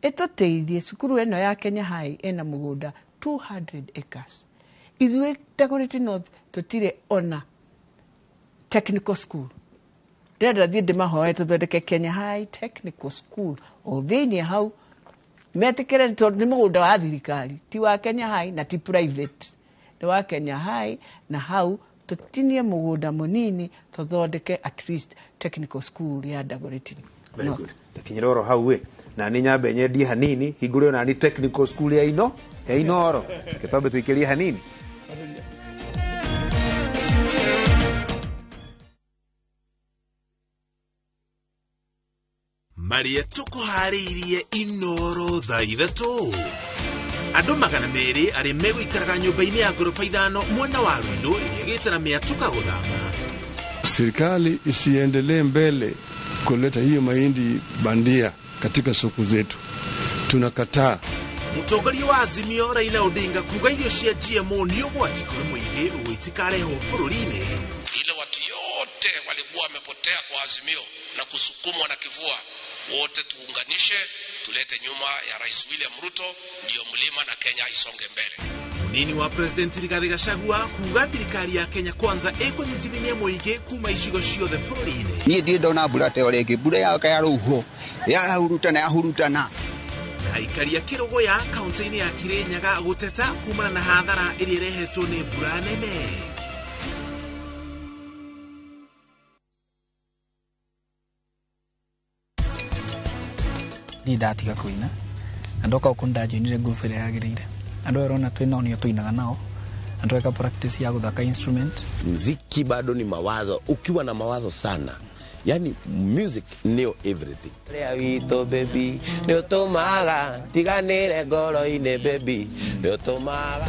ĩtũteithie. Cukuru ĩno ya Kenya High ĩna mũgũnda 200 acres. Ithuĩ Dagoretti North tũtirĩ ona technical school. Ndĩrenda thiĩ ndĩmahoe tũthondeke Kenya High Technical School o thĩinĩ hau metĩkĩre, tondũ nĩ mũgũnda wa thirikari, ti wa Kenya High na ti private, nĩ wa Kenya High, na hau tũtinie mũgũnda mũnini tũthondeke at least technical school ya Dagoretti. Very good. Takinyĩra oro hau ĩ, na nĩ nyambe nyendie hanini hingũre ona ni technical school ya ino ya Inooro. Gĩtombe tũikĩrie hanini. Maria tukuharĩirie Inooro thaa 3. Andũ 200 arĩa megũikaraga nyũmba-inĩ ya ngoroba 5 mwena wa Ruiru ĩrĩa ĩgĩte na mĩatũka gũthama. Serikali isiendelee mbele kuleta hiyo mahindi bandia katika soko zetu. Tunakataa. Mũtongoria wa Azimio Raila Odinga kuga irio cia GMO nĩ ũgwati kũrĩ mũingĩ ũguo itikarehwo bũrũri-inĩ. Ile watu yote walikuwa wamepotea kwa Azimio na kusukumwa na kivua, wote tuunganishe tulete nyuma ya Rais William Ruto, ndio mlima na Kenya isonge mbele. Munini wa President Rigathi Gachagua kuga thirikari ya Kenya Kwanza ĩkũnyitithania mũingĩ kuma icigo ciothe bũrũri-inĩ. Niĩ ndirĩ ndona mbura ta ĩyo rĩngĩ, mbura yoka ya rũhuho yahurutana yahurutana. Na aikari a Kĩrũgũya kaunti-inĩ ya Kirinyaga gũteta kumana na hathara ĩrĩa ĩrehetwo nĩ mbura nene. Niĩ ndatiga kũina na ndoka gũkũ nĩndajoinire group ĩrĩa yagĩrĩire. Andũ aya ũrona twĩ nao nĩo tũinaga nao na tweka practice ya gũthaka instrument. Mziki bado ni mawazo, ukiwa na mawazo sana, yani music nio everything. Ria witũ baby nĩ ũtũmaga tiganĩre ngoro-inĩ baby nĩ ũtũmaga.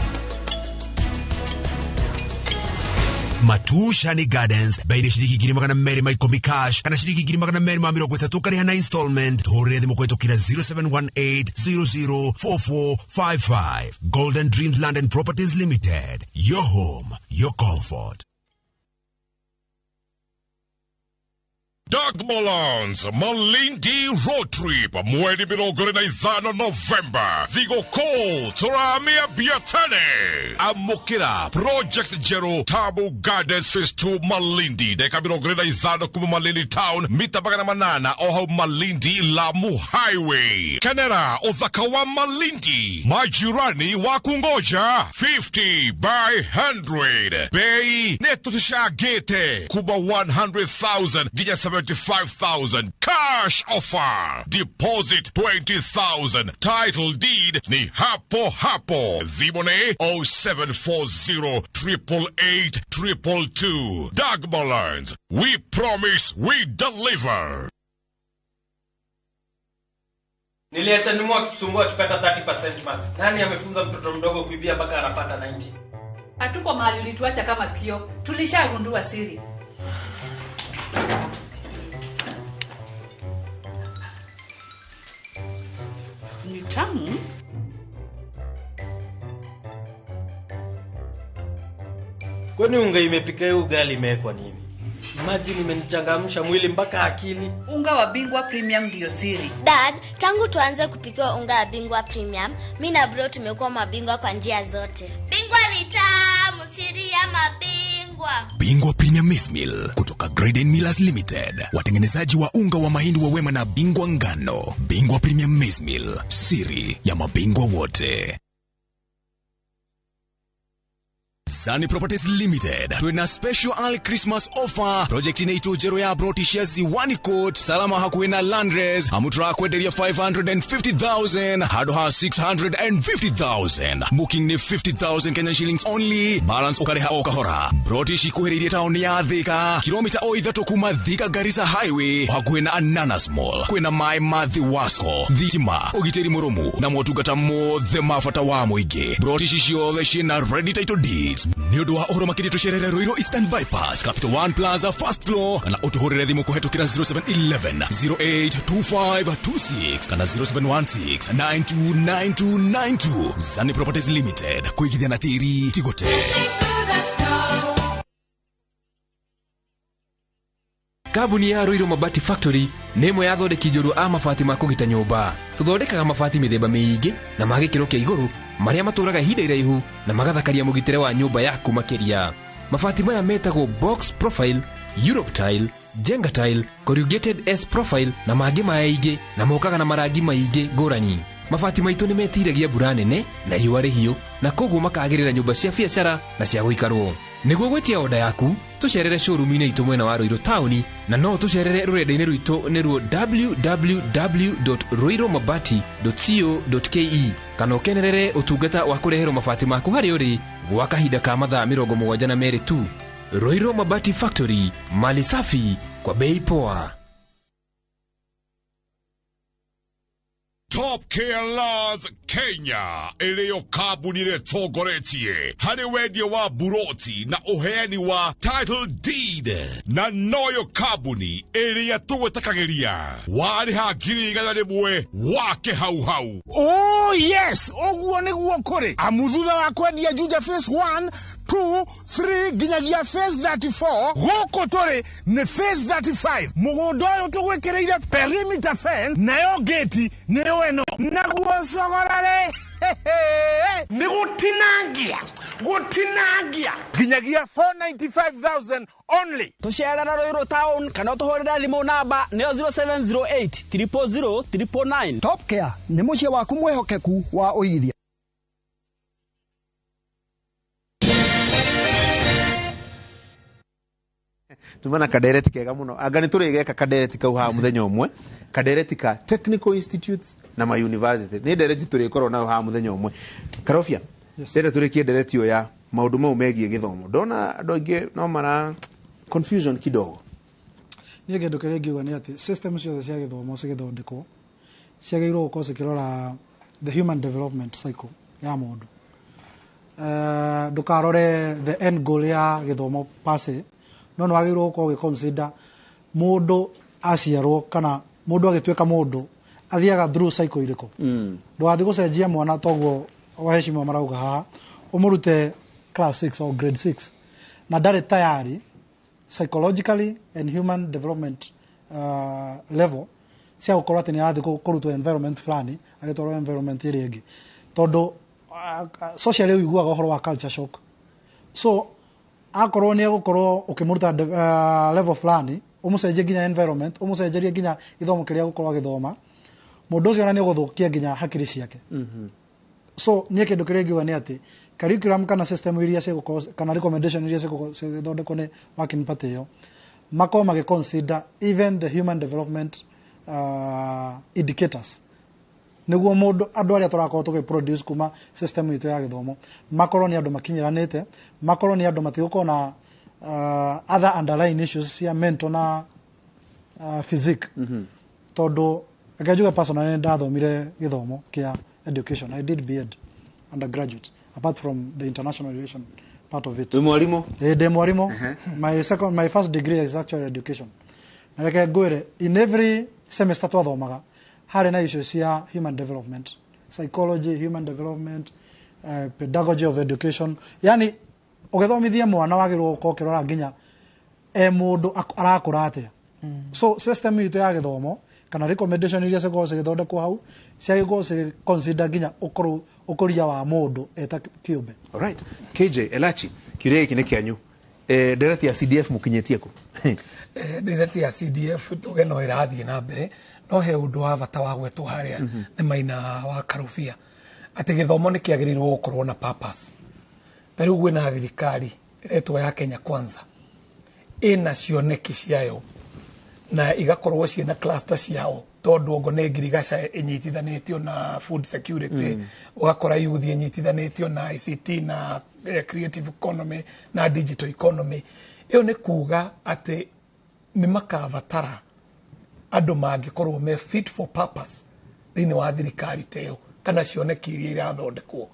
Matushani Gardens baina shilingi 210 cash kana shilingi 230 kariha na installment. Tuhurire thimu kũhĩtũkĩra 0718004455. Golden Dreams Land and Properties Limited, your home, your comfort. Doug Molans, Malindi Road Trip, mweri 25 November. Thigũkũ tũramia biatene. Amũkĩra Project Njerũ Tabu Gardens Phase 2 Malindi, ndagĩka 25 kuma Malindi Town, mita 800 o hau Malindi Lamu Highway. Kenera ũthaka wa Malindi, majirani wa kungoja 50 by 100. Bei nĩ tũcangĩte kuma 100,000 nginya 75,000. Cash offer. Deposit 20,000. Title deed ni hapo hapo. Thimũ 0740 888 222. Dagmar. We promise we deliver. Niliacha nimu akitusumbua akipata 30% marks. Nani amefunza mtoto mdogo kuibia mpaka anapata 90? Hatuko mahali ulituacha kama sikio. Tulishagundua siri. Tamu. Kwani unga imepika hiyo ugali imewekwa nini? Imagine imenichangamsha mwili mpaka akili. Unga wa Bingwa Premium ndio siri. Dad, tangu tuanze kupikiwa unga wa Bingwa Premium, mi na bro tumekuwa mabingwa kwa njia zote. Bingwa ni tamu, siri ya mabingwa. Bingwa Premium Maize Meal kutoka Graden Millers Limited, watengenezaji wa unga wa mahindi wa Wema na Bingwa Ngano. Bingwa Premium Maize Meal, siri ya mabingwa wote. Zani Properties Limited twina special early Christmas offer. Project inaitwo Jero ya Broti Ziwani Court, salama hakuwe na Landres amutura kwenderia 550,000 hado ha 650,000. Booking ni 50,000 Kenyan shillings only, balance ukareha o kahora. Broti ikuhĩrĩirie taũni ya Thika, kilomita o 3 kuma Thika Garissa Highway, hakuhĩ na Ananas Mall, kwĩna maĩ ma Thiwasco, thitima, ũgitĩri mũrũmu na motungata mothe ma bata wa mũingĩ. Broti ici ciothe ciĩna ready title deeds. Nĩ ũndũ wa ũhoro makĩria tũcerere Ruiru Eastern Bypass, Capital One Plaza first floor, kana ũtũhũrĩre thimũ kũhetũkĩra 0711 082526 kana 0716 929292. Zani Properties Limited, kũigithia na tĩri ti gũte. Kambuni ya Ruiru Mabati Factory nĩ ĩmwe ya athondeki njorua a mabati ma kũgita nyũmba. Tũthondekaga mabati mĩthemba mĩingĩ na ma gĩkĩro kĩa igũrũ marĩa matũraga ihinda iraihu na magathakaria mũgitĩre wa nyũmba yaku makĩria. Mabati maya metagwo box profile, Europe tile, Jenga tile, corrugated S profile na mangĩ maingĩ, na mokaga na marangi maingĩ ngũrani. Mabati maitũ nĩ metiragia mbura nene na riũa rĩhiũ, na koguo makagĩrĩra nyũmba cia biacara na cia gũikarwo. Nĩguo gwĩtia oda yaku, tũcerere showroom-inĩ itũ mwena wa Ruiru taũni, na no tũcerere rũrenda-inĩ rwitũ nĩruo www.ruirumabati.co.ke, kana ũkenerere ũtungata wa kũreherwo mabati maku harĩa ũrĩ gwa kahinda ka mathaa 72 tu. Ruiru Mabati Factory, mali safi kwa bei poa. Top Care Lands Kenya ĩrĩyo kambuni ĩrĩa ĩtongoretie harĩ wendia wa buroti na ũheani wa title deed, na noyo kambuni ĩrĩa tũgwĩtakagĩria warĩha 100,000 wake hau hau. Oh yes, ũguo nĩguo kũrĩ. Amu thutha wa kwendia Juja phase 1, 2, 3 nginyagia phase 34, gũkũ tũrĩ nĩ phase 35. Mũgũnda ũyũ tũgwĩkĩrĩire perimeter fence, nayo gate nĩyo ĩno. Naguo cogorare nĩ gũtinangia nginyagia 495,000 only. Tũcerere Ruiru town kana ũtũhũrĩre thimũ namba nĩyo 0708 000 999. Top Care nĩ mũciĩ waku mwĩhokeku wa ũigithia. Tumana kadereti kega muno anga nĩ tũrĩgeka kadereti kau haha mũthenya ũmwe, kadereti ka technical institutes na ma university nĩ ndereti tũrĩkorwo nayo haha mũthenya ũmwe. Karobia, ndĩrenda tũrĩkie ndereti ĩyo ya maũndũ mau megiĩ gĩthomo. Ndona andũ aingĩ no mara confusion kidogo. Niĩ kĩndũ kĩrĩa ingiuga nĩ atĩ system ciothe cia gĩthomo cigĩthondekwo ciagĩrĩirwo gũkorwo cikĩrora the human development cycle ya mũndũ. Ndũkarore the end goal ya gĩthomo per se, no nĩ wagĩrĩirwo gũkorwo ũgĩconsider mũndũ aciarwo kana mũndũ agĩtuĩka mũndũ athiaga through cycle irĩkũ. Ndũgathiĩ gũcenjia mwana toguo waheshimiwa marauga haha, ũmũrute class 6 or grade 6 na ndarĩ tayari psychologically and human development level cia gũkorwo atĩ nĩ arathiĩ kũrutwo environment fulani agĩtwarwo environment ĩrĩa ĩngĩ, tondũ socially ũiguaga ũhoro wa culture shock. So akorwo nĩ egũkorwo ũkĩmũruta level fulani, ũmũcenjie nginya environment, ũmũcenjerie nginya gĩthomo kĩrĩa egũkorwo agĩthoma, mũndũ ũcio ona nĩ ũgũthũkia nginya hakiri ciake. So niĩ kĩndũ kĩrĩa ingiuga nĩ atĩ curriculum kana system iria cigũkorwo kana recommendation iria cigũkorwo cigĩthondekwo nĩ working party ĩyo, makorwo magĩ consider even the human development indicators, nĩguo mũndũ andũ arĩa tũrakorwo tũgĩ produce kuma system itũ ya gĩthomo makorwo nĩ andũ makinyiranĩte, makorwo nĩ andũ matigũkorwo na other underlying issues cia mental na physique. Tondũ reke njuge personally nĩ ndathomire gĩthomo kĩa education. I did B.Ed undergraduate apart from the international relation part of it. Wĩ mwarimũ? Ndĩ mwarimũ. My first degree is actually education. Na reke ngwĩre, in every semester twathomaga harĩ na issues cia human development. Psychology, human development, pedagogy of education. Yani ũgĩthomithia mwana wagĩrĩirwo gũkorwo ũkĩrora nginya e mũndũ arakũra atĩa. So system itũ ya gĩthomo kana recommendation iria cikoragwo cigĩthondekwo hau ciagĩkorwo cigĩ consider nginya ũkũria wa mũndũ eta kĩũmbe. Alright. KJ Elachi, kĩũria gĩkĩ nĩ kĩanyu. Ndereti ya CDF mũkinyĩtie kũ? Ndereti ya CDF tuge no ĩrathiĩ na mbere, no he ũndũ wa bata wa gwetwo harĩa nĩ Maina wa Karubia, atĩ gĩthomo nĩ kĩagĩrĩirwo gũkorwo na purpose. Ta rĩu kwĩna thirikari ĩretwo ya Kenya Kwanza, ĩna cioneki ciayo na igakorwo ciĩna cluster ciao, tondũ ongo nĩ ngirigaca ĩnyitithanĩtio na food security, ũgakora youth ĩnyitithanĩtio na ICT na creative economy na digital economy. Ĩyo nĩ kuga atĩ nĩ makabatara andũ mangĩkorwo me fit for purpose thĩinĩ wa thirikari ta ĩyo kana cioneki iria irathondekwo.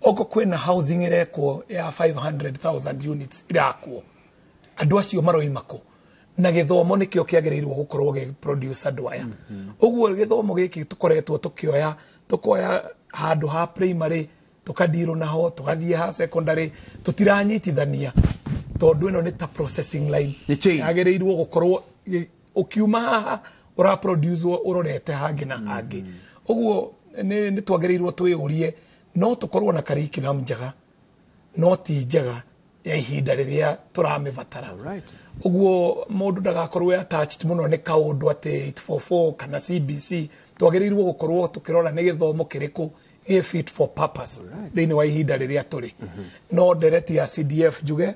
Ongo kwĩna housing ĩrekwo ya 500,000 units irakwo, andũ acio maroima kũ? Na gĩthomo nĩkĩo kĩagĩrĩirwo gũkorwo gĩ produce andũ aya. Ũguo gĩthomo gĩkĩ tũkoretwo tũkĩoya, tũkoya handũ ha primary tũkadirwo naho, tũgathiĩ ha secondary, tũtiranyitithania tondũ ĩno nĩ ta processing line yagĩrĩirwo gũkorwo ũkiuma haha ũra produce ũrorete hangĩ na hangĩ. Ũguo nĩ twagĩrĩirwo twĩyũrie, no tũkorwo na curriculum njega no ti njega ya ihinda rĩrĩa tũramĩbatara. Ũguo mũndũ ndagakorwo attached mũno nĩ kaũndũ atĩ 844 kana CBC. Twagĩrĩirwo gũkorwo tũkĩrora nĩ gĩthomo kĩrĩkũ gĩ fit for purpose thĩinĩ wa ihinda rĩrĩa tũrĩ. No ndereti ya CDF njuge,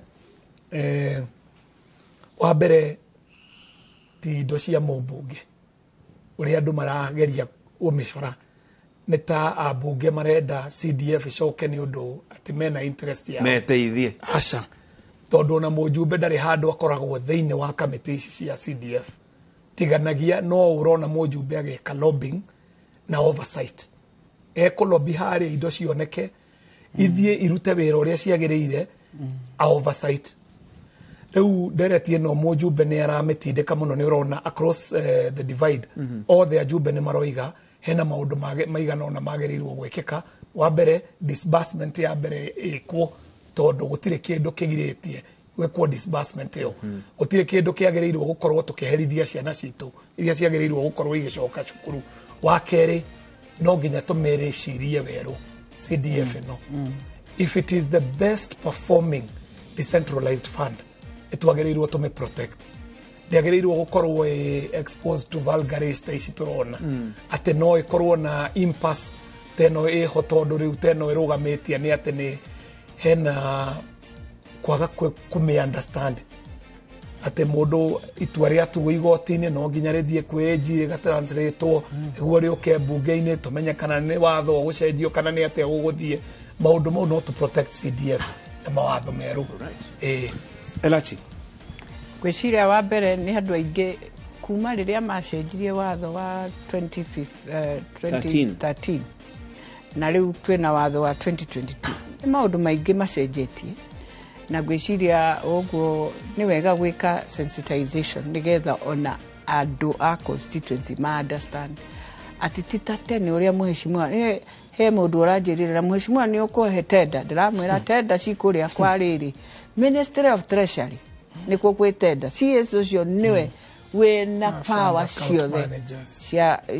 wa mbere ti indo cia mũmbunge ũrĩa andũ marageria gũmĩcora, nĩ ta ambunge marenda CDF ĩcoke nĩ ũndũ atĩ mena interest yao meteithie. Aca, tondũ ona mũjumbe ndarĩ handũ akoragwo thĩinĩ wa kamĩtĩ ici cia CDF. Tiganagia no ũrona mũjumbe agĩka lobbying na oversight, ekũlobby harĩa indo cioneke ithiĩ irute wĩra ũrĩa ciagĩrĩire, a oversight. Rĩu ndereti ĩno mũjumbe nĩ aramĩtindĩka mũno, nĩ ũrona across the divide othe ajumbe nĩ maroiga hena maũndũ maigana ũna magĩrĩirwo gwĩkĩka. Wa mbere, disbursement ya mbere ĩkwo, tondũ gũtirĩ kĩndũ kĩgirĩtie gwĩkwo disbursement ĩyo. Gũtirĩ kĩndũ kĩagĩrĩirwo gũkorwo tũkĩherithia ciana citũ iria ciagĩrĩirwo gũkorwo igĩcoka cukuru. Wa kerĩ, no nginya tũmĩrĩcirie werũ CDF ĩno. If it is the best performing decentralized fund, ĩtwagĩrĩirwo tũmĩ protect. Ndĩagĩrĩirwo gũkorwo ĩ exposed to vulgaris ta ici tũrona, atĩ no ĩkorwo na impasse ta ĩno ĩho, tondũ rĩu ta ĩno ĩrũgamĩtie nĩ atĩ nĩ hena kwaga kũmĩ understand atĩ mũndũ itua rĩatuo igoti-inĩ no nginya rĩthiĩ kwĩ AG rĩgatranslatewo nĩguo rĩũke mbunge-inĩ tũmenye kana nĩ watho ũgũcenjio kana nĩ atĩa gũgũthiĩ. Maũndũ mau no to protect CDF na mawatho merũ. Elachi. Ngwĩciria wa mbere nĩ andũ aingĩ kuma rĩrĩa macenjirie watho wa 2013 na rĩu twĩna watho wa 2022, nĩ maũndũ maingĩ macenjetie, na ngwĩciria ũguo nĩ wega gwĩka sensitization nĩgetha ona andũ a constituency ma understand atĩ ti ta tene ũrĩa mũheshimiwa he mũndũ ũranjĩrire na mũheshimiwa nĩ ũkũhe tenda, ndĩramwĩra tenda cikũrĩa kwa rĩrĩ Ministry of Treasury nĩkuo kwĩ tenda, CS ũcio nĩwe wĩna power ciothe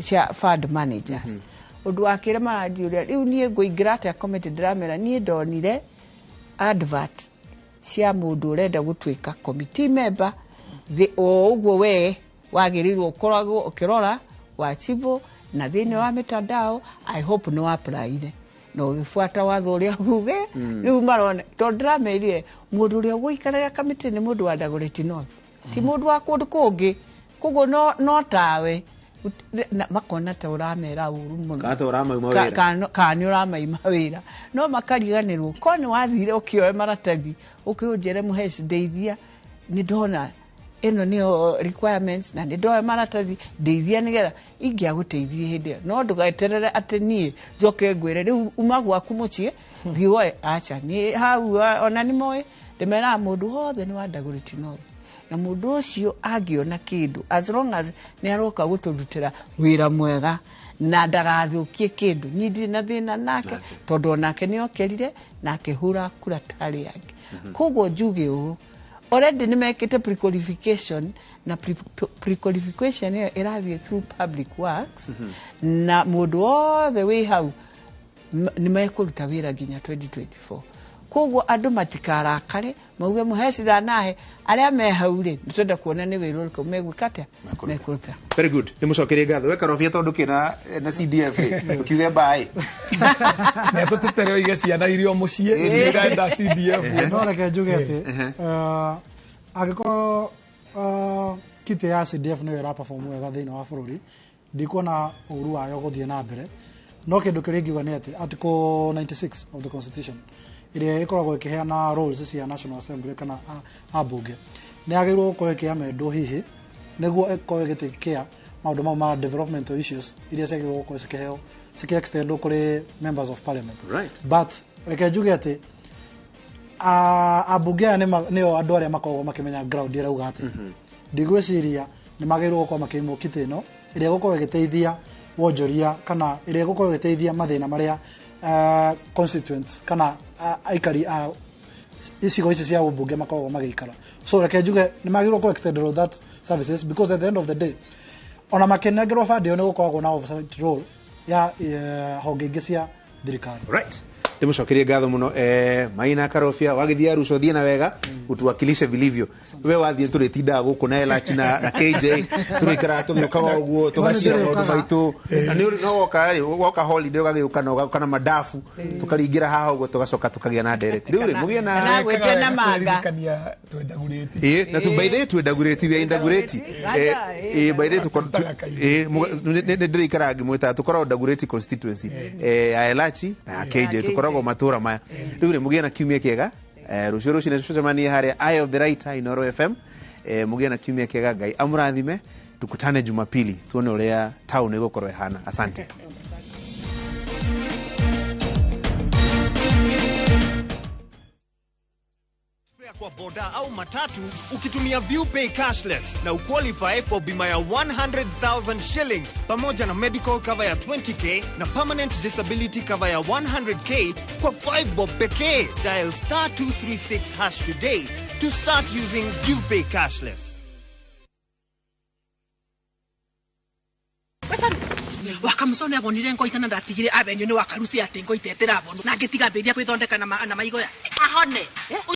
cia fund managers. Ũndũ wa kerĩ maranjũria rĩu niĩ ngũingĩra atĩa committee, ndĩramera niĩ ndonire advert cia mũndũ ũrenda gũtuĩka committee member o ũguo we wagĩrĩirwo ũkoragwo ũkĩrora wa civil na thĩinĩ wa mitandao. I hope nĩ wa-applyire na ũgĩbuata watho ũrĩa uge. Rĩu marona tondũ ndĩramerire mũndũ ũrĩa ũgũikarĩra kamĩtĩ nĩ mũndũ wa Dagoretti North, ti mũndũ wa kũndũ kũngĩ, koguo no tawe makona ta ũramera ũru mũno kana ta ũramaima wĩra, kana nĩ ũramaima wĩra, no makariganĩrwo ko nĩ wathire ũkĩoe maratathi ũkĩũnjĩre mũheci ndeithia nĩ ndona ĩno nĩyo requirements na nĩ ndoe maratathi ndeithia nĩgetha ingĩagũteithie hĩndĩ ĩyo, no ndũgeterere atĩ niĩ njoke ngwĩre rĩu uma gwaku mũciĩ thiĩ woe. Aca, niĩ hau ona nĩ moĩ ndĩmeraga mũndũ wothe nĩ wa Dagoretti North, na mũndũ ũcio angĩona kĩndũ as long as nĩ aroka gũtũrutĩra wĩra mwega Na ndagathukie kindu ni ndirĩ na thĩna nake tondu onake nĩ okerire na akĩhũra kura tarĩ angĩ. Koguo njuge ũũ, already nĩ mekĩte prequalification, na prequalification ĩyo ĩrathiĩ through public works, na mũndũ wothe wĩ hau nĩ mekũruta wĩra nginya 2024. Koguo andũ matikarakare mauge mũhe nahe arĩa me hau rĩ, nĩ twenda kuona nĩ wĩra ũrĩkũ megwĩka atĩa mekũruta. Very good. Nĩ mũcokerie ngatho. We Karobia, tondũ kĩna na CDF rĩ, ũkiuge bye. Nĩ atũtetere oige ciana irio mũciĩ cirenda CDF. No reke njuge atĩ angĩkorwo kiti ya CDF nĩyo ĩraperform wega thĩinĩ wa bũrũri, ndikuona ũru wayo gũthiĩ na mbere. No kĩndũ kĩrĩa ingiuga nĩ atĩ article 96 of the constitution ĩrĩa ĩkoragwo ĩkĩheana roles cia National Assembly kana ambunge nĩ yagĩrĩirwo gũkorwo ĩkĩamendwo hihi nĩguo ĩkorwo ĩgĩtĩkĩa maũndũ mau ma developmental issues iria ciagĩrĩirwo gũkorwo cikĩheo cikĩ-extendwo kũrĩ members of parliament. But reke njuge atĩ ambunge aya nĩo andũ arĩa makoragwo makĩmenya ground ĩrauga atĩ ndigwĩciria nĩ magĩrĩirwo gũkorwo makĩimwo kiti ĩno ĩrĩa ĩgũkorwo ĩgĩteithia wonjoria kana ĩrĩa ĩgũkorwo ĩgĩteithia mathĩna marĩa constituents kana aikari a icigo ici cia ũmbunge makoragwo magĩikara. So reke njuge nĩ magĩrĩirwo kũ extend that services, because at the end of the day ona makĩnengerwo bandi ĩyo nĩ gũkoragwo na oversight role ya honge ingĩ cia thirikari. Right. Ndĩmũcokerie ngatho mũno. Maina Karobia, wagĩthiĩ Arusha ũthiĩ na wega, utuwakilishe vilivyo. We wathiĩ tũrĩtindaga gũkũ na Elachi na KJ, tũrĩikaraga tũgĩũkaga ũguo tũgacira maũndũ maitũ, na nĩ no woka rĩ, woka holiday ũgagĩũka na ũgagĩũka na madafu, tũkaringĩra haha ũguo, tũgacoka tũkagĩa na ndereti. Rĩu rĩ, mũgĩe na Kana gwĩte na manga. Ĩĩ, na tu by the way twendagurĩti, we are indagurĩti. Ĩĩ, by the way ĩĩ, nĩ ndĩrĩikaraga ngĩmwĩtaga, tũkoragwo Dagoretti constituency ya Elachi na ya KJ, tũkoragwo matũra maya. Rĩu rĩ, mũgĩe na kiumia kĩega. Rũciũ rũcinĩ tũcemanie harĩa Eye of the Right Inooro FM. Mũgĩe na kiumia kĩega, Ngai amũrathime. Tukutane Jumapili tuone ũrĩa town ĩgũkorwo ĩhana. Asante. Kwa boda au matatu ukitumia ViewPay cashless na uqualify for bima ya 100,000 shillings pamoja na medical cover ya 20K na permanent disability cover ya 100K kwa 5 bob pekee. Dial star 236 hash today to start using ViewPay cashless. Wakamusone abonire ngoita na ndatigire abenyo ni wakarusi ati ngoita etirabonwo na ngitiga mbiria kwithondeka na maigoya ahone.